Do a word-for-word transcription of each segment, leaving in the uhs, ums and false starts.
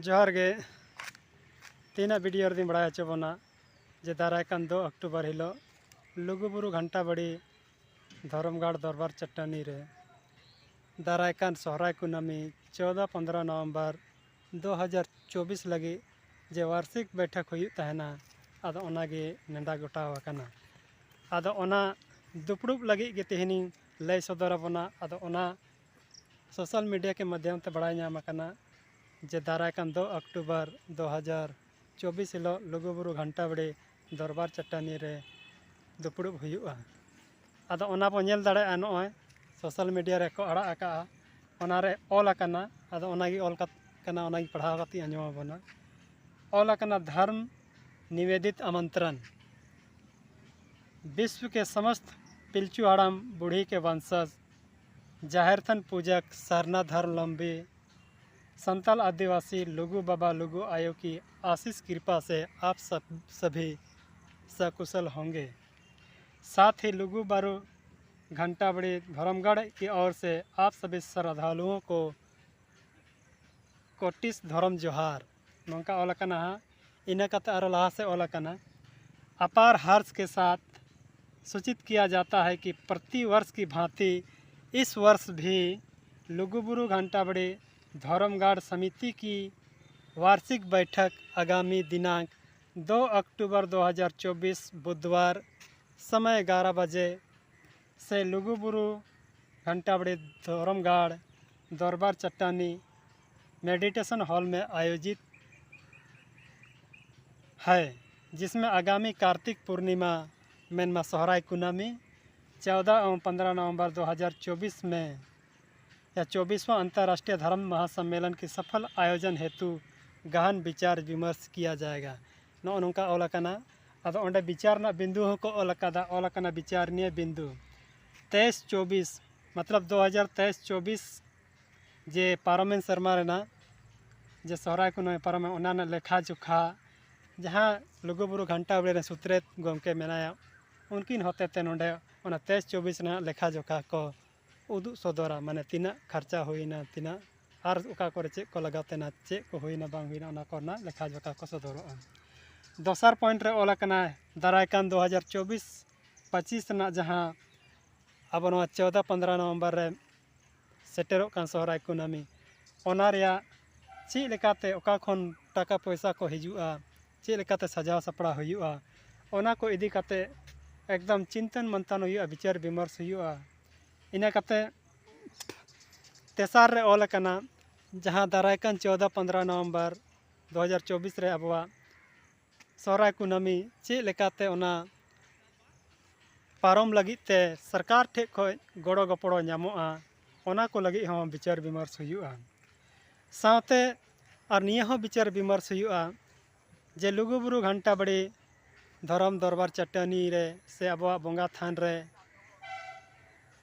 ᱡᱚᱦᱟᱨ ᱜᱮ᱾ ᱛᱮᱦᱮᱧᱟᱜ ᱵᱷᱤᱰᱤᱭᱳ ᱨᱮᱫᱚᱧ ᱵᱟᱲᱟᱭ ᱦᱚᱪᱚ ᱵᱚᱱᱟ ᱡᱮ ᱫᱟᱨᱟᱭ ᱠᱟᱱ ᱫᱚ ᱚᱠᱴᱳᱵᱚᱨ ᱦᱤᱞᱳᱜ ᱞᱩᱜᱩᱵᱩᱨᱩ ᱜᱷᱟᱱᱴᱟᱵᱟᱲᱤ ᱫᱷᱚᱨᱚᱢᱜᱟᱲ ᱫᱚᱨᱵᱟᱨ ᱪᱟᱹᱴᱟᱹᱱᱤ ᱨᱮ ᱫᱟᱨᱟᱭ ᱠᱟᱱ ᱥᱚᱦᱨᱟᱭ ᱠᱩᱱᱟᱹᱢᱤ ᱪᱳᱫᱚ ᱯᱚᱱᱫᱽᱨᱚ ᱱᱚᱵᱷᱮᱢᱵᱚᱨ ᱫᱩ ᱦᱟᱡᱟᱨ ᱪᱚᱵᱵᱤᱥ ᱞᱟᱹᱜᱤᱫ ᱡᱮ ᱵᱟᱨᱥᱤᱠ ᱵᱳᱭᱴᱷᱚᱠ ᱦᱩᱭᱩᱜ ᱛᱟᱦᱮᱱᱟ, ᱟᱫᱚ ᱚᱱᱟᱜᱮ ᱱᱮᱰᱟ ᱜᱚᱴᱟᱣ ᱟᱠᱟᱱᱟ᱾ ᱟᱫᱚ ᱚᱱᱟ ᱫᱩᱯᱲᱩᱵ ᱞᱟᱹᱜᱤᱫ ᱜᱮ ᱛᱮᱦᱮᱧᱤᱧ ᱞᱟᱹᱭ ᱥᱚᱫᱚᱨ ᱟᱵᱚᱱᱟ᱾ ᱟᱫᱚ ᱚᱱᱟ ᱥᱳᱥᱟᱞ ᱢᱤᱰᱤᱭᱟ ᱠᱮ ᱢᱟᱫᱽᱫᱷᱚᱢ ᱛᱮ ᱵᱟᱲᱟᱭ ᱧᱟᱢ ᱟᱠᱟᱱᱟ ᱡᱮ ᱫᱟᱨᱟᱭ ᱠᱟᱱ ᱫᱩ ᱚᱠᱴᱳᱵᱚᱨ ᱫᱩ ᱦᱟᱡᱟᱨ ᱪᱚᱵᱵᱤᱥ ᱦᱤᱞᱳᱜ ᱞᱩᱜᱩᱵᱩᱨᱩ ᱜᱷᱟᱱᱴᱟᱵᱟᱲᱤ ᱫᱚᱨᱵᱟᱨ ᱪᱟᱹᱴᱟᱹᱱᱤ ᱨᱮ ᱫᱩᱯᱲᱩᱵ ᱦᱩᱭᱩᱜᱼᱟ᱾ ᱟᱫᱚ ᱚᱱᱟ ᱵᱚᱱ ᱧᱮᱞ ᱫᱟᱲᱮᱭᱟᱜᱼᱟ, ᱱᱚᱜᱼᱚᱭ ᱥᱳᱥᱟᱞ ᱢᱤᱰᱤᱭᱟ ᱨᱮᱠᱚ ᱟᱲᱟᱜ ᱟᱠᱟᱜᱼᱟ, ᱚᱱᱟᱨᱮ ᱚᱞ ᱟᱠᱟᱱᱟ᱾ ᱟᱫᱚ ᱚᱱᱟᱜᱮ ᱚᱞ ᱠᱟᱛ- ᱠᱟᱱᱟ, ᱚᱱᱟᱜᱮ ᱯᱟᱲᱦᱟᱣ ᱠᱟᱛᱮ ᱟᱸᱡᱚᱢ ᱟᱵᱚᱱᱟ᱾ ᱚᱞ ᱟᱠᱟᱱᱟ, धर्म निवेदित आमंत्रण। विश्व के समस्त पिलचू हाड़ाम बूढ़ी के वंशज, जाहिर थन पूजक, सरना धर्मावलंबी, संताल आदिवासी लुगु बाबा लुगु आयो की आशीष कृपा से आप सब सभी सकुशल होंगे। साथ ही लुगु बारू घंटाबड़ी धर्मगढ़ की ओर से आप सभी श्रद्धालुओं को कोटिस धर्म जोहार। ᱱᱚᱝᱠᱟ ᱚᱞ ᱟᱠᱟᱱᱟ ᱦᱟᱸᱜ᱾ ᱤᱱᱟᱹ ᱠᱟᱛᱮ ᱟᱨᱚ ᱞᱟᱦᱟ ᱥᱮᱫ ᱚᱞ ᱟᱠᱟᱱᱟ, अपार हर्ष के साथ सूचित किया जाता है कि प्रतिवर्ष की भांति इस वर्ष भी लुगुबुरु घंटाबड़ी धर्मगढ़ समिति की वार्षिक बैठक आगामी दिनांक दो अक्टूबर दो हज़ार चौबीस बुधवार समय ग्यारह बजे से लुगुबुरु घंटाबड़ी धर्मगढ़ दरबार चट्टानी मेडिटेशन हॉल में आयोजित है, जिसमें आगामी कार्तिक पूर्णिमा, मेनमा सोहराय कुनामी, चौदह एवं पन्द्रह नवंबर दो हज़ार चौबीस में या चौबीसवां अंतर्राष्ट्रीय धर्म महासम्मेलन के सफल आयोजन हेतु गहन विचार विमर्श किया जाएगा। ᱱᱚᱜᱼᱚ ᱱᱚᱝᱠᱟ ᱚᱞ ᱟᱠᱟᱱᱟ᱾ ᱟᱫᱚ ᱚᱸᱰᱮ ᱵᱤᱪᱟᱨ ᱨᱮᱱᱟᱜ ᱵᱤᱱᱫᱩ ᱦᱚᱸᱠᱚ ᱚᱞ ᱟᱠᱟᱫᱟ, ᱚᱞ ᱟᱠᱟᱱᱟ ᱵᱤᱪᱟᱨᱱᱤᱭᱟᱹ ᱵᱤᱱᱫᱩ ᱛᱮᱭᱤᱥ ᱪᱚᱵᱵᱤᱥ, ᱢᱚᱛᱞᱚᱵ ᱫᱩ ᱦᱟᱡᱟᱨ ᱛᱮᱭᱤᱥ ᱪᱚᱵᱵᱤᱥ ᱡᱮ ᱯᱟᱨᱚᱢᱮᱱ ᱥᱮᱨᱢᱟ ᱨᱮᱱᱟᱜ ᱡᱮ ᱥᱚᱦᱨᱟᱭ ᱠᱩᱱᱟᱹᱢᱤ ᱯᱟᱨᱚᱢᱮᱱ, ᱚᱱᱟ ᱨᱮᱱᱟᱜ ᱞᱮᱠᱷᱟ ᱡᱚᱠᱷᱟ ᱡᱟᱦᱟᱸ ᱞᱩᱜᱩᱵᱩᱨᱩ ᱜᱷᱟᱱᱴᱟ ᱵᱟᱲᱮ ᱨᱮᱱ ᱥᱩᱛᱨᱮᱛ ᱜᱚᱢᱠᱮ ᱢᱮᱱᱟᱭᱟ, ᱩᱱᱠᱤᱱ ᱦᱚᱛᱮᱛᱮ ᱱᱚᱰᱮ ᱚᱱᱟ ᱛᱮᱭᱤᱥ ᱪᱚᱵᱵᱤᱥ ᱨᱮᱱᱟᱜ ᱞᱮᱠᱷᱟ ᱡᱚᱠᱷᱟ ᱠᱚ ᱩᱫᱩᱜ ᱥᱚᱫᱚᱨᱟ, ᱢᱟᱱᱮ ᱛᱤᱱᱟᱹᱜ ᱠᱷᱚᱨᱪᱟ ᱦᱩᱭᱱᱟ, ᱛᱤᱱᱟᱹᱜ ᱟᱨ ᱚᱠᱟ ᱠᱚᱨᱮ ᱪᱮᱫ ᱠᱚ ᱞᱟᱜᱟᱣ ᱛᱮᱱᱟ, ᱪᱮᱫ ᱠᱚ ᱦᱩᱭᱱᱟ ᱵᱟᱝ ᱦᱩᱭᱱᱟ, ᱚᱱᱟ ᱠᱚᱨᱮᱱᱟᱜ ᱞᱮᱠᱷᱟ ᱡᱚᱠᱷᱟ ᱠᱚ ᱥᱚᱫᱚᱨᱚᱜᱼᱟ᱾ ᱫᱚᱥᱟᱨ ᱯᱚᱭᱮᱱᱴ ᱨᱮ ᱚᱞ ᱟᱠᱟᱱᱟ, ᱫᱟᱨᱟᱭ ᱠᱟᱱ ᱫᱩ ᱦᱟᱡᱟᱨ ᱪᱚᱵᱵᱤᱥ ᱯᱚᱸᱪᱤᱥ ᱨᱮᱱᱟᱜ ᱡᱟᱦᱟᱸ ᱟᱵᱚ ᱱᱚᱣᱟ ᱪᱳᱫᱟ ᱯᱚᱱᱫᱽᱨᱟ ᱱᱚᱵᱷᱮᱢᱵᱚᱨ ᱨᱮ ᱥᱮᱴᱮᱨᱚᱜ ᱠᱟᱱ ᱥᱚᱦᱨᱟᱭ ᱠᱩᱱᱟᱹᱢᱤ, ᱚᱱᱟ ᱨᱮᱭᱟᱜ ᱪᱮᱫ ᱞᱮᱠᱟᱛᱮ ᱚᱠᱟ ᱠᱷᱚᱱ ᱴᱟᱠᱟ ᱯᱚᱭᱥᱟ ᱠᱚ ᱦᱤᱡᱩᱜᱼᱟ, ᱪᱮᱫ ᱞᱮᱠᱟᱛᱮ ᱥᱟᱡᱟᱣ ᱥᱟᱯᱲᱟᱣ ᱦᱩᱭᱩᱜᱼᱟ, ᱚᱱᱟ ᱠᱚ ᱤᱫᱤ ᱠᱟᱛᱮ ᱮᱠᱫᱚᱢ ᱪᱤᱱᱛᱚᱱ ᱢᱟᱱᱛᱷᱚᱱ ᱦᱩᱭᱩᱜᱼᱟ, ᱵᱤᱪᱟᱹᱨ ᱵᱤᱢᱚᱨᱥ ᱦᱩᱭᱩᱜᱼᱟ᱾ ᱤᱱᱟᱹ ᱠᱟᱛᱮ ᱛᱮᱥᱟᱨ ᱨᱮ ᱚᱞ ᱟᱠᱟᱱᱟ, ᱡᱟᱦᱟᱸ ᱫᱟᱨᱟᱭ ᱠᱟᱱ ᱪᱳᱫᱟ ᱯᱚᱱᱫᱽᱨᱟ ᱱᱚᱵᱷᱮᱢᱵᱚᱨ ᱫᱩ ᱦᱟᱡᱟᱨ ᱪᱚᱵᱵᱤᱥ ᱨᱮ ᱟᱵᱚᱣᱟᱜ ᱥᱚᱦᱨᱟᱭ ᱠᱩᱱᱟᱹᱢᱤ ᱪᱮᱫ ᱞᱮᱠᱟᱛᱮ ᱚᱱᱟ ᱯᱟᱨᱚᱢ ᱞᱟᱹᱜᱤᱫ ᱛᱮ ᱥᱚᱨᱠᱟᱨ ᱴᱷᱮᱱ ᱠᱷᱚᱱ ᱜᱚᱲᱚ ᱜᱚᱯᱚᱲᱚ ᱧᱟᱢᱚᱜᱼᱟ, ᱚᱱᱟ ᱠᱚ ᱞᱟᱹᱜᱤᱫ ᱦᱚᱸ ᱵᱤᱪᱟᱹᱨ ᱵᱤᱢᱚᱨᱥ ᱦᱩᱭᱩᱜᱼᱟ᱾ ᱥᱟᱶᱛᱮ ᱟᱨ ᱱᱤᱭᱟᱹ ᱦᱚᱸ ᱵᱤᱪᱟᱹᱨ ᱵᱤᱢᱚᱨᱥ ᱦᱩᱭᱩᱜᱼᱟ ᱡᱮ ᱞᱩᱜᱩᱵᱩᱨᱩ ᱜᱷᱟᱱᱴᱟ ᱵᱟᱲᱤ ᱫᱷᱚᱨᱚᱢ ᱫᱚᱨᱵᱟᱨ ᱪᱟᱹᱴᱟᱹᱱᱤ ᱨᱮ ᱥᱮ ᱟᱵᱚᱣᱟᱜ ᱵᱚᱸᱜᱟ ᱛᱷᱟᱱ ᱨᱮ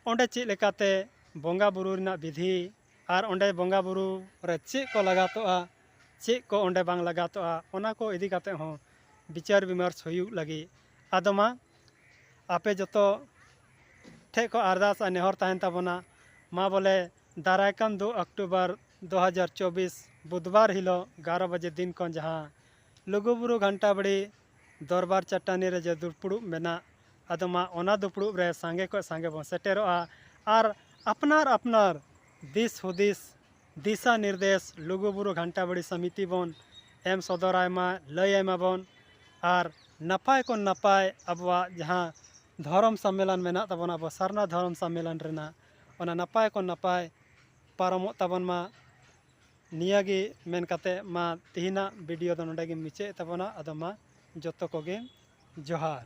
ᱚᱸᱰᱮ ᱪᱮᱫ ᱞᱮᱠᱟᱛᱮ ᱵᱚᱸᱜᱟ ᱵᱩᱨᱩ ᱨᱮᱱᱟᱜ ᱵᱤᱫᱷᱤ ᱟᱨ ᱚᱸᱰᱮ ᱵᱚᱸᱜᱟ ᱵᱩᱨᱩ ᱨᱮ ᱪᱮᱫ ᱠᱚ ᱞᱟᱜᱟᱛᱚᱜᱼᱟ, ᱪᱮᱫ ᱠᱚ ᱚᱸᱰᱮ ᱵᱟᱝ ᱞᱟᱜᱟᱛᱚᱜᱼᱟ, ᱚᱱᱟ ᱠᱚ ᱤᱫᱤ ᱠᱟᱛᱮ ᱦᱚᱸ ᱵᱤᱪᱟᱹᱨ ᱵᱤᱢᱚᱨᱥ ᱦᱩᱭᱩᱜ ᱞᱟᱹᱜᱤᱫ᱾ ᱟᱫᱚ ᱢᱟ ᱟᱯᱮ ᱡᱚᱛᱚ ᱴᱷᱮᱡ ᱠᱷᱚᱱ ᱟᱨᱫᱟᱥ ᱟᱨ ᱱᱮᱦᱚᱨ ᱛᱟᱦᱮᱱ ᱛᱟᱵᱚᱱᱟ, ᱢᱟ ᱵᱚᱞᱮ ᱫᱟᱨᱟᱭ ᱠᱟᱱ ᱫᱩ ᱚᱠᱴᱳᱵᱚᱨ ᱫᱩ ᱦᱟᱡᱟᱨ ᱪᱚᱵᱵᱤᱥ ᱵᱩᱫᱷᱵᱟᱨ ᱦᱤᱞᱳᱜ ᱜᱟᱨᱚ ᱵᱟᱡᱮ ᱫᱤᱱ ᱠᱷᱚᱱ ᱡᱟᱦᱟᱸ ᱞᱩᱜᱩᱵᱩᱨᱩ ᱜᱷᱟᱱᱴᱟ ᱵᱟᱲᱤ ᱫᱚᱨᱵᱟᱨ ᱪᱟᱹᱴᱟᱹᱱᱤ ᱨᱮ ᱡᱮ ᱫᱩᱯᱲᱩᱵ ᱢᱮᱱᱟᱜ, ᱟᱫᱚ ᱢᱟ ᱚᱱᱟ ᱫᱩᱯᱲᱩᱵ ᱨᱮ ᱥᱟᱸᱜᱮ ᱠᱷᱚᱱ ᱥᱟᱸᱜᱮ ᱵᱚᱱ ᱥᱮᱴᱮᱨᱚᱜᱼᱟ ᱟᱨ ᱟᱯᱱᱟᱨ ᱟᱯᱱᱟᱨ ᱫᱤᱥ ᱦᱩᱫᱤᱥ ᱫᱤᱥᱟ ᱱᱤᱨᱫᱮᱥ ᱞᱩᱜᱩᱵᱩᱨᱩ ᱜᱷᱟᱱᱴᱟ ᱵᱟᱲᱤ ᱥᱚᱢᱤᱛᱤ ᱵᱚᱱ ᱮᱢ ᱥᱚᱫᱚᱨᱟᱭ ᱢᱟ, ᱞᱟᱹᱭ ᱟᱭ ᱢᱟᱵᱚᱱ᱾ ᱟᱨ ᱱᱟᱯᱟᱭ ᱠᱷᱚᱱ ᱱᱟᱯᱟᱭ ᱟᱵᱚᱣᱟᱜ ᱡᱟᱦᱟᱸ ᱫᱷᱚᱨᱚᱢ ᱥᱚᱢᱢᱮᱞᱚᱱ ᱢᱮᱱᱟᱜ ᱛᱟᱵᱚᱱᱟ, ᱟᱵᱚ ᱥᱟᱨᱱᱟ ᱫᱷᱚᱨᱚᱢ ᱥᱚᱢᱢᱮᱞᱚᱱ ᱨᱮᱱᱟᱜ, ᱚᱱᱟ ᱱᱟᱯᱟᱭ ᱠᱷᱚᱱ ᱱᱟᱯᱟᱭ ᱯᱟᱨᱚᱢᱚᱜ ᱛᱟᱵᱚᱱ ᱢᱟ᱾ ᱱᱤᱭᱟᱹ ᱜᱮ ᱢᱮᱱ ᱠᱟᱛᱮ ᱢᱟ ᱛᱮᱦᱮᱧᱟᱜ ᱵᱷᱤᱰᱤᱭᱳ ᱫᱚ ᱱᱚᱰᱮ ᱜᱮ ᱢᱩᱪᱟᱹᱫ ᱛᱟᱵᱚᱱᱟ᱾ ᱟᱫᱚ ᱢᱟ ᱡᱚᱛᱚ ᱠᱚᱜᱮ ᱡᱚᱦᱟᱨ᱾